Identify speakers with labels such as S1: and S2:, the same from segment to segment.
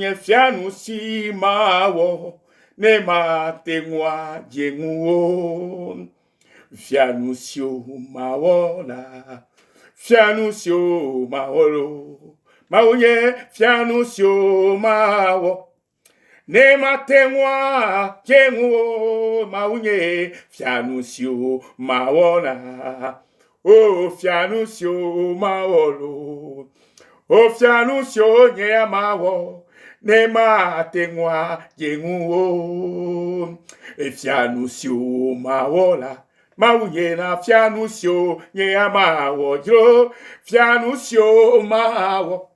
S1: nye fia nu si mawɔ ne mate ŋu adze ŋuwò. Fia nu siwo mawɔ la, fia nu siwo mawɔ loo. Mawu nye fia nu siwo mawɔ ne mate ŋu adze ŋuwò. Mawu nye fia nu siwo mawɔ la, o fia nu siwo mawɔ loo. O fia nu siwo nye ya mawɔ ne mate ŋu adze ŋuwò. Efia nu siwo mawɔ la, Mawu nye na fia nu siwo nye ya mawɔ dzro. Fia nu siwo mawɔ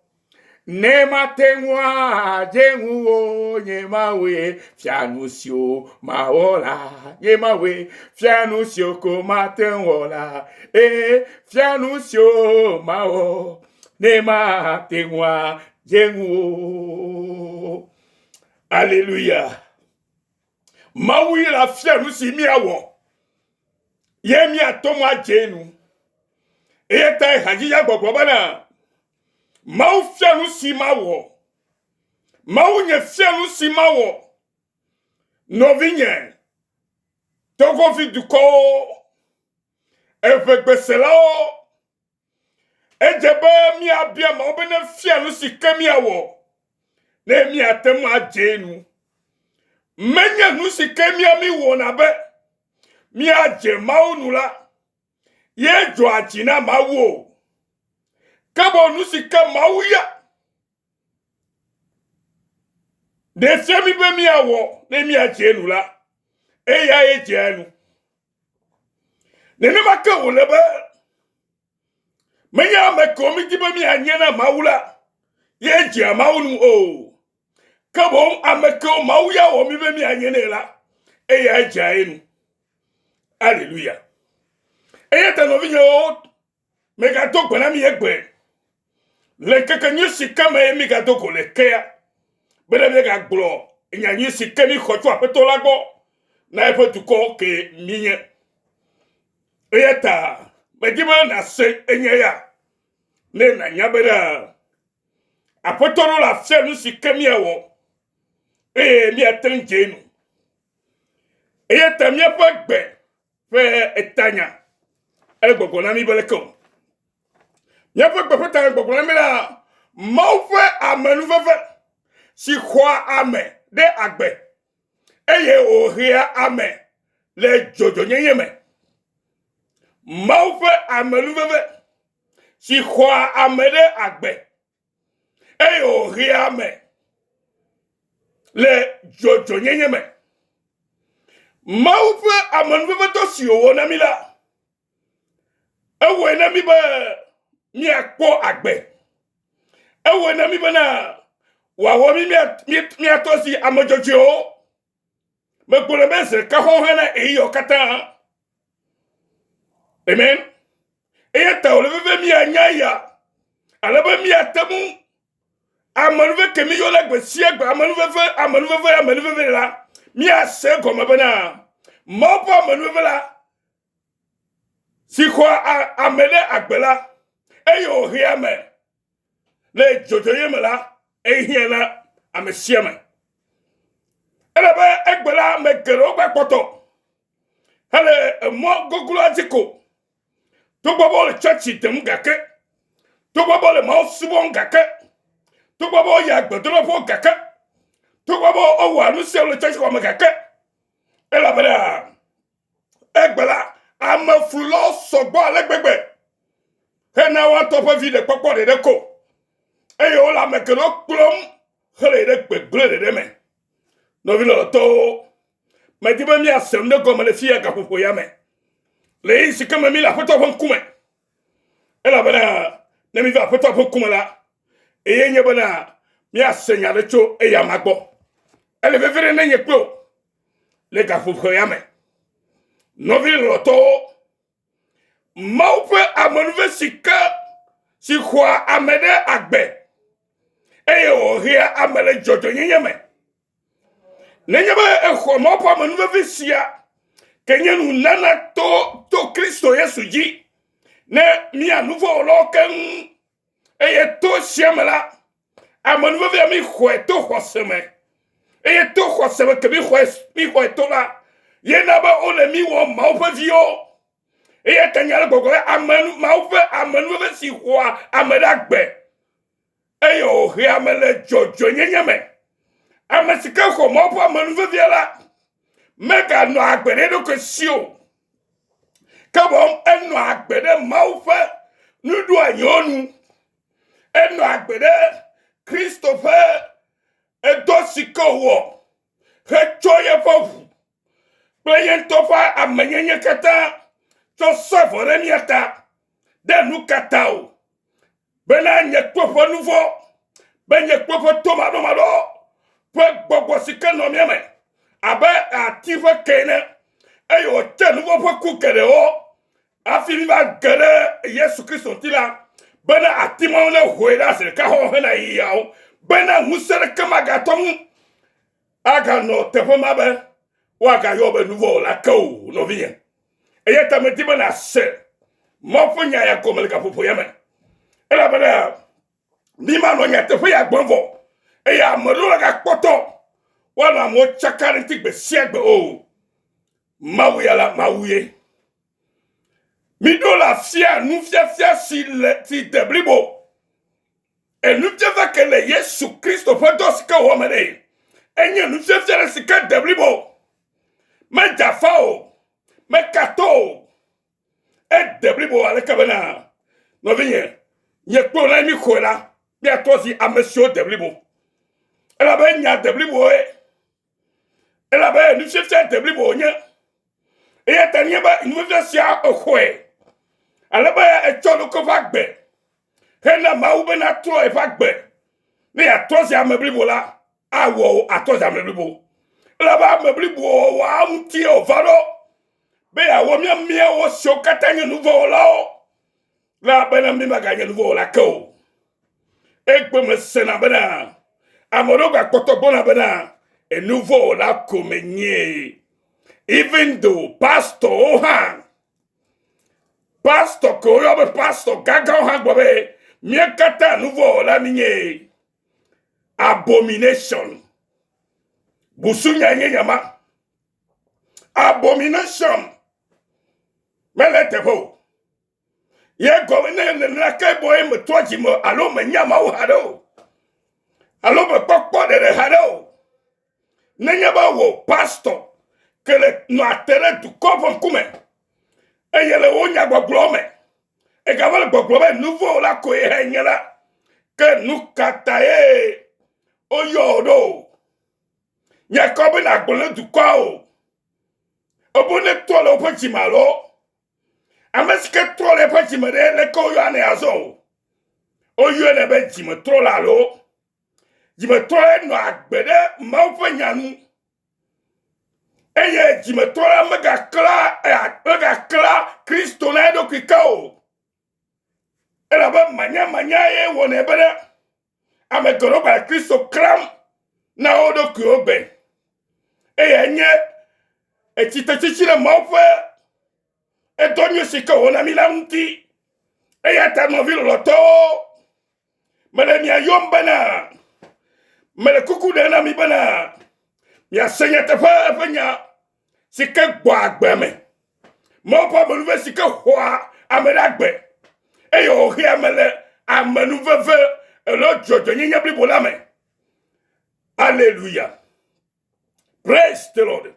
S1: ne mate ŋu adze ŋuwò nye Mawue. Fia nu siwo mawɔ la, nye Mawue. Fia nu siwo ko mate ŋu wɔ la, ee, fia nu siwo mawɔ ne mate ŋu adze ŋuwò. Aleluya. Mawu ye la fia nu si míawɔ ye míate ŋu adze nu. Eya ta hadzidzi gbɔgblɔ bena Mawu fia nu si mawɔ. Mawu nye fia nu si mawɔ. Nɔvinye, Togovi dukɔwo, eʋegbeselawo, Edze be míabia Mawu be nefia nu si ke míawɔ ne míate ŋu adze enu. Menye nu si ke mía míwɔna be míadze Mawu nu la ye dzɔa dzi na Mawu o. Ke boŋ nu si ke Mawu ya ɖe fia mí be míawɔ ne míadze enu la, eyae dzea enu. Nenema ke wòle be menye ame kewo mídi be míanye na Mawu la ye dzea Mawu nu o. Ke boŋ ame kewo Mawu ya wɔ mí be míanye nɛ la, eyae dzea enu. Aleluya. Eya ta nɔvinyewo, megado gbe na mi egbe le ŋkeke nyui si ke me mígado go le kea, bene míagagblɔ nya nyui si ke míxɔ tso Aƒetɔ la gbɔ na eƒe dukɔ ke míenye. Eya ta medi be nàse enya ya ne nànya bena Aƒetɔ ɖo la fia nu si ke míawɔ eye míate ŋu dze enu. Eya ta míaƒe gbe ƒe etanya ele gbɔgblɔ na mí be leke o. Míaƒe gbe ƒe tanya gbɔgblɔ na mí la, Mawu ƒe amenuveve si xɔa ame ɖe agbe eye wòhea ame le dzɔdzɔnyenye me. Mawu ƒe amenuveve si xɔa ame ɖe agbe eye wòhea ame le dzɔdzɔnyenye me. Mawu ƒe amenuvevetɔ si wòwɔ na mí la, ewɔe na mí be míakpɔ agbe. Ewɔe na mí bena wòawɔ mí míatɔ zi ame dzɔdzɔewo. Megblɔe be zi ɖeka xoxo hena ɣeyiɣiawo katã. Amen. Eya ta wòle veve míanya ya ale be míate ŋu amenuveve ke míyɔna gbe sia gbe amenuveve amenuveve amenuveve la míase egɔme bena Mawu ƒe amenuveve la si xɔa ame ɖe agbe la eye wòhea ame le dzɔdzɔenyenye me la ehiã na ame sia ame. Elabe egbe la ame geɖewo gba kpɔtɔ hele emɔ gogloa dzi ko. Togbɔ be wole tsɔtsi dem gake, togbɔ be wole Mawu subɔm gake, togbɔ be woyia gbedoɖoƒewo gake, togbɔ be wowɔa nu siawo le tsɔtsi xɔme gake, elabena Egbe la, ameflulawo sɔgbɔ ale gbegbe hena woa ŋutɔ ƒe viɖekpɔkpɔ ɖeɖe ko, eye wole ame geɖewo kplɔm hele yi ɖe gbegblẽ ɖeɖe me. Nɔvi lɔlɔ̃tɔwo, medi be míase nu ɖe gɔme le fiya gaƒoƒo ya me, le ɣeyiɣi si ke me míle Aƒetɔ ƒe ŋkume. Elabena ne míva Aƒetɔ ƒe ŋkume la, eye nye bena míase nya ɖe tso eyama gbɔ. Ele vevie ɖe ne nye kple wò le gaƒoƒo ya me. Nɔvi lɔlɔ̃tɔwo, Mawu ƒe amenuve si ke si xɔa ame ɖe agbe eye wòhea ame le dzɔdzɔenyenye me. Nenye be exɔ Mawu ƒe amenuveve sia ke nye nunana to to Kristo Yesu dzi ne mía nuvɔ̃wɔlawo keŋ eye to esia me la, Amenuvevea mi xɔe to xɔse me. Eye to xɔse me ke mi xɔe mi xɔe to la, ye na be wole mi wɔ Mawu ƒe viwo. Eya ta nya le gbɔgblɔ be ame Mawu ƒe amenuveve si xɔa ame ɖe agbe eye wòhea ame le dzɔdzɔenyenye me. Ame si ke xɔ Mawu ƒe amenuvevea la, meganɔ agbe ɖe eɖokui si o. Ke boŋ enɔ agbe ɖe Mawu ƒe nuɖoanyiwo nu. Enɔ agbe ɖe Kristo ƒe edɔ si ke wòwɔ hetsɔ yeƒe ʋu kple ye ŋutɔ ƒe amenyenye katã tsɔ sa vɔ ɖe mía ta. Ɖe nu ka ta o? Bena nye kple ƒe nu vɔ̃, be nye kple ƒe tomaɖomaɖo ƒe gbɔgbɔ si ke nɔ mía me abe ati ƒe ke ene, eye wòte nu vɔ̃ ƒe ku geɖewo hafi míva ge ɖe Yesu Kristo ŋuti la, bena ati mawo ne hoe ɖa zi ɖeka xɔ hena ɣeyiɣiawo, bena ŋusẽ ɖeke magatɔ ŋu aganɔ teƒe ma be woagayɔ be nuvɔ̃wɔla ke o, nɔvinye. Eya ta medi be nàse Mawu ƒe nya ya gɔme le gaƒoƒo ya me. Elabena mi manɔ nyateƒe ya gblɔm vɔ eye ame ɖewo agakpɔtɔ woanɔ amewo tsaka ɖe ŋuti gbe sia gbe o. Mawu ya la, Mawu ye. Miɖo le afia nufiafia si le si de blibo. Enufiafia ke le Yesu Kristo ƒe dɔ si ke wòwɔ me ɖe, enye nufiafia ɖe si ke de blibo. Medze afa o, mekatɔ o, ede blibo aleke bena, nɔvinye, nye kple wò na mi xɔe la, míatrɔ zi ame siwo de blibo. Elabe nya de bliboe. Elabe nufiafia de blibo wònye. Eya ta nye be nufiafia sia exɔe ale be etsɔ ɖokui ƒe agbe hena Mawu be natrɔ eƒe agbe ne yeatrɔ zi ame blibo la, awɔ wò atrɔ zi ame blibo. Elabe ame blibo wɔwɔa ŋutie wòva ɖo be yeawɔ mía míawo siwo katã nye nuvɔ̃wɔlawo la bena mí maganye nuvɔ̃wɔla ke o. Egbe mesena bena ame ɖewo gakpɔtɔ gblɔna bena enuvɔ̃wɔla ko menye. Even though pastorwo hã pastor ke woyɔ be pastor gãgãwo hã gblɔ be mía katã nuvɔ̃wɔla míenye. Abomination. Busunya nye nya ma. Abomination mele eteƒe o. Ye gɔme ne nenema ke bɔ ye metrɔ dzime alo menya Mawu haɖe o. Alo mekpɔkpɔ ɖeɖe haɖe o. Nenye be wò pastor ke le nɔa te ɖe dukɔ ƒe ŋkume eye le wò nyagbɔgblɔ me egava le gbɔgblɔ be nu vɔ̃ la koe hã nye la, ke nu ka tae woyɔ wò ɖo? Nye kɔ be nàgblɔ ne dukɔa o. Ebo ne trɔ le woƒe dzime alo ame si ke trɔ le eƒe dzime ɖe leke woyɔa nɛ azɔ o. Woyɔnɛ be dzimetrɔla alo Dzimetɔe nɔ agbe ɖe Mawu ƒe nya nu eye dzimetɔ la megakla megakla Kristo na eɖokui ke o. Elabe manyamanya ye wɔnɛ be ɖe ame geɖewo gale Kristo klam na wo ɖokuiwo gbe. Eye nye etsitsetsitsi ɖe Mawu ƒe edɔ nyui si ke wòwɔ na mí la ŋuti. Eya ta nɔvi lɔlɔ̃tɔwo, mele mia yɔm bena mele kuku ɖem na mi bena miase nyateƒe eƒe nya si ke gbɔ agbe me. Mawu ƒe amenuve si ke xɔa ame ɖe agbe eye wòhea ame le amenuveve alo dzɔdzɔenyenye blibo la me. Aleluya. Praise the Lord.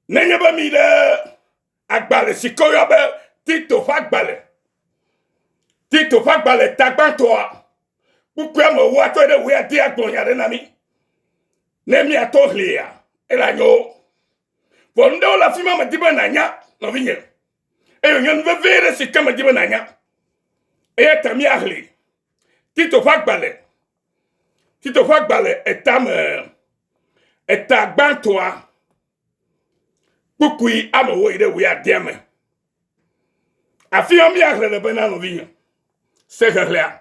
S1: Nenye be mi ɖe agbalẽ si ke woyɔ be Tito ƒe agbalẽ, Tito ƒe agbalẽ ta gbãtɔa, kpukpui ame ewoa tsɔe ɖe wuiadea gblɔ nya ɖe na mí. Ne míatɔ ʋlia, ele anyo. Vɔ nu ɖewo le afi ma medi be nànya, nɔvinye. Eye wònye nu vevi ɖe si ke medi be nànya. Eya ta míaʋli Tito ƒe agbalẽ, Tito ƒe agbalẽ etame eta gbãtɔa kpukpui ame wo yi ɖe wuiadea me. Afi ma míaxlẽ le bena nɔvinye se xexlẽa.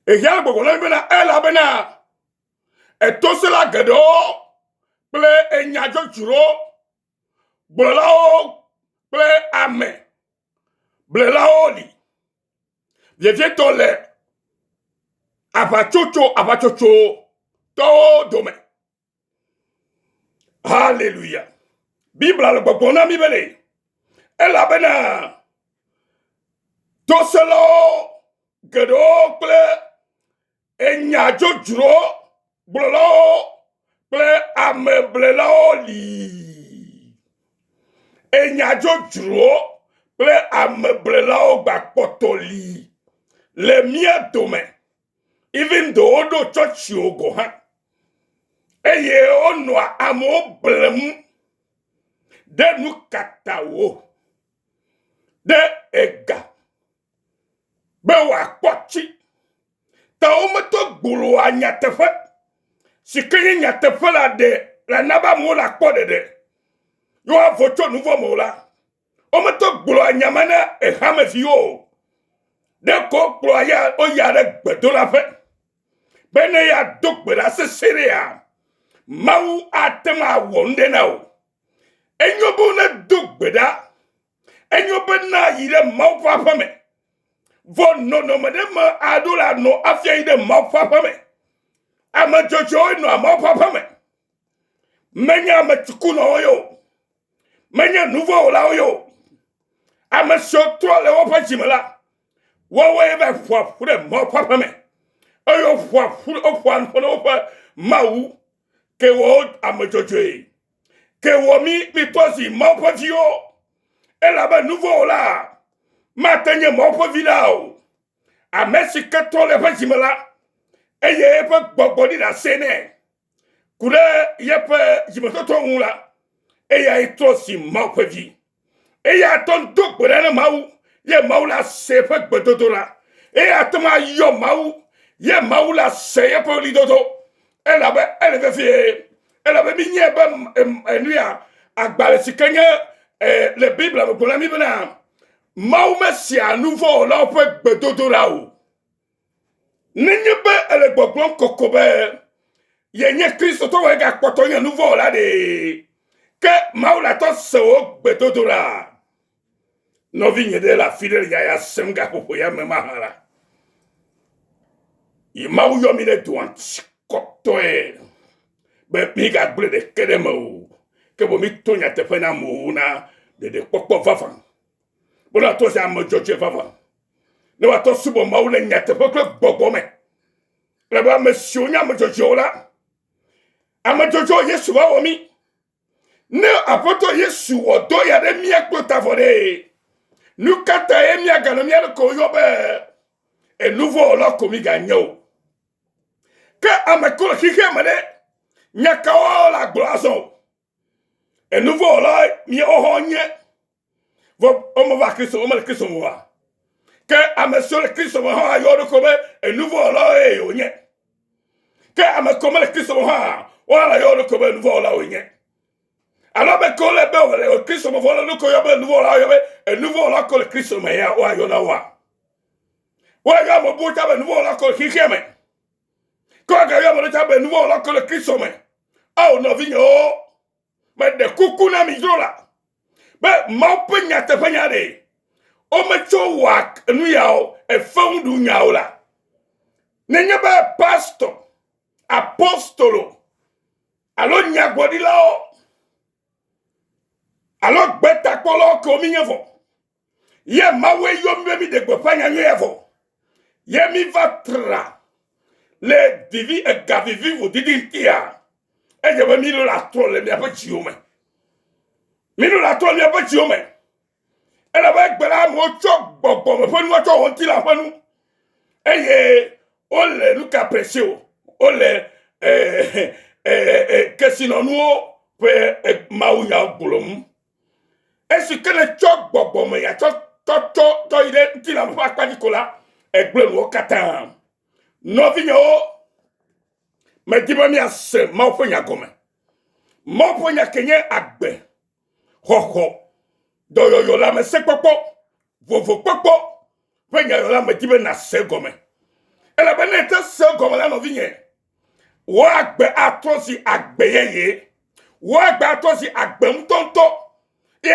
S1: Ehiã le gbɔgbɔ na mi bena elabena etosela geɖewo kple enyadzodzro gblɔlawo kple ame blelawo li. Vevietɔ le Aʋatsotso aʋatsotso tɔwo dome. Haleluya. Biblia le gbɔgblɔm na mí be ɖe elabena toselawo geɖewo kple enya dzodzro gblɔlawo kple ameblelawo li. Enya dzodzro kple ameblelawo gbakpɔtɔ li le mía dome. Even though woɖo tsɔtsiwo gɔ̃ hã eye wonɔa amewo blem ɖe nu kata wo ɖe ega be wòakpɔ tsi. Ta wometo gblɔa nyateƒe si ke nye nyateƒe la ɖe la na be amewo nakpɔ ɖeɖe ye woavo tso nu vɔ̃ me o la, wometo gblɔa nya ma na ehameviwo o. Ɖeko wokplɔa ya woya ɖe gbedoɖaƒe be ne yeado gbe ɖa sesẽ ɖea, Mawu ate ŋu awɔ nu ɖe na wò. Enyo be wonedo gbe ɖa Enyo be na yi ɖe Mawu ƒe aƒe me. Vɔ nɔnɔme ɖe me aɖo la nɔ afia yi ɖe Mawu ƒe aƒe me. Ame dzɔdzɔewoe nɔa Mawu ƒe aƒe me. Menye ame tsukunɔwo ye o. Menye nuvɔ̃wɔlawo ye o. Ame siwo trɔ le woƒe dzime la, woawoe va ƒoa ƒu ɖe Mawu ƒe aƒe me. Eye woƒoa ƒu woƒoa nu ƒo ɖe woƒe Mawu ke wɔ ame dzɔdzɔe. Ke wɔ mí mitɔ zi Mawu ƒe viwo, elabe nu vɔ̃ wɔla mate nye Mawu ƒe vi la o. Ame si ke trɔ le eƒe dzime la, eye eƒe gbɔgbɔ ɖi ɖase nɛ ku ɖe yeƒe dzimetɔtrɔ ŋu la, eyae trɔ zi Mawu ƒe vi. Eya tɔ do gbe ɖa na Mawu, ye Mawu la se eƒe gbedodoɖa. Eya te ŋu ayɔ Mawu, ye Mawu la se eƒe ɣlidodo. Elabe ele vevie. Elabe míenyae be enu ya agbalẽ si ke nye le Biblia me gblɔ na mí bena Mawu mesea nu vɔ̃ wɔlawo ƒe gbedodoɖa o. Nenye be ele gbɔgblɔm koko be yenye Kristotɔ vɔ egakpɔtɔ nye nu vɔ̃ wɔla ɖee, ke Mawu latɔ se wò gbedodoɖa. Nɔvinye ɖe le afi ɖe le nya ya sem gaƒoƒo ya me mahã la, yi Mawu yɔ mi ɖe doa ŋuti kɔtɔe be migagblẽ ɖeke ɖe eme o, ke boŋ mito nyateƒe na amewo na ɖeɖekpɔkpɔ vavã. Be woatɔ zi ame dzɔdzɔe vavã. Ne woatɔ subɔ Mawu le nyateƒe kple gbɔgbɔ me. Elabe ame siwo nye ame dzɔdzɔewo la, ame dzɔdzɔewo Yesu va wɔ mí. Ne Aƒetɔ Yesu wɔ dɔ ya ɖe mía kple ta vɔ ɖe, nu ka tae míaganɔ mía ɖokuiwo yɔ be enuvɔ̃wɔla ko míganye o? Ke ame kewo le xexea me ɖe, nya kawo le agblɔ azɔ o? Enuvɔ̃wɔla míawo hã nye, vɔ womeva Kristo womele Kristo me oa? Ke ame siwo le Kristo me hã ayɔ wo ɖokuiwo be enuvɔ̃wɔlawoe wonye. Ke ame kewo mele Kristo me hã, wohã yɔ wo ɖokuiwo be nuvɔ̃wɔlawoe nye. Alo ame kewo le be wole Kristo me vɔ le ɖokuiwo yɔ be nuvɔ̃wɔlawo yɔ be enuvɔ̃wɔla ko le Kristo me ya woayɔ na woa. Woayɔ ame bubuwo tsã be nuvɔ̃wɔla ko le xexea me. Ke woagayɔ ame ɖe tsã be nuvɔ̃wɔla ko le Kristo me. Ao nɔvinyewo, meɖe kuku na mi dzro la be Mawu ƒe nyateƒenya ɖe wometsɔ wɔa nu yawo efeŋuɖu nyawo la. Nenye be pastɔ, apostolo alo nyagblɔɖilawo alo gbetakpɔlawo ke mínye vɔ ye Mawue yɔ mí be míɖe gbeƒã nyanyuia vɔ ye míva tra le vivi ega vivi vodidi ŋutia edze be míɖo la trɔ le miaƒe dziwo me. Míɖo la trɔ le miaƒe dziwo me. Elabe egbe la amewo tsɔ gbɔgbɔme ƒe nua tsɔ wɔ ŋutilã ƒe nu eye wole nu ka prese o wole eh, eh, eh, kesinɔnuwo ƒe eh, mawunyawo gblɔm. Esi ke nètsɔ gbɔgbɔme ya tsɔ tsɔ tsɔ tsɔ yi ɖe ŋutilã ƒe akpa dzi ko la, egblẽ nuwo katã. Nɔvinyewo, medi be míase Mawu ƒe nya gɔme. Mawu ƒe nya ke nye agbe, xɔxɔ, dɔyɔyɔ, lãmesẽkpɔkpɔ, vovokpɔkpɔ ƒe nya la medi be nàse egɔme. Elabe ne ète se egɔme la, nɔvinye, wò agbe atrɔ zi agbe yeye. Wò agbe atrɔ zi agbe ŋutɔŋutɔ. Eye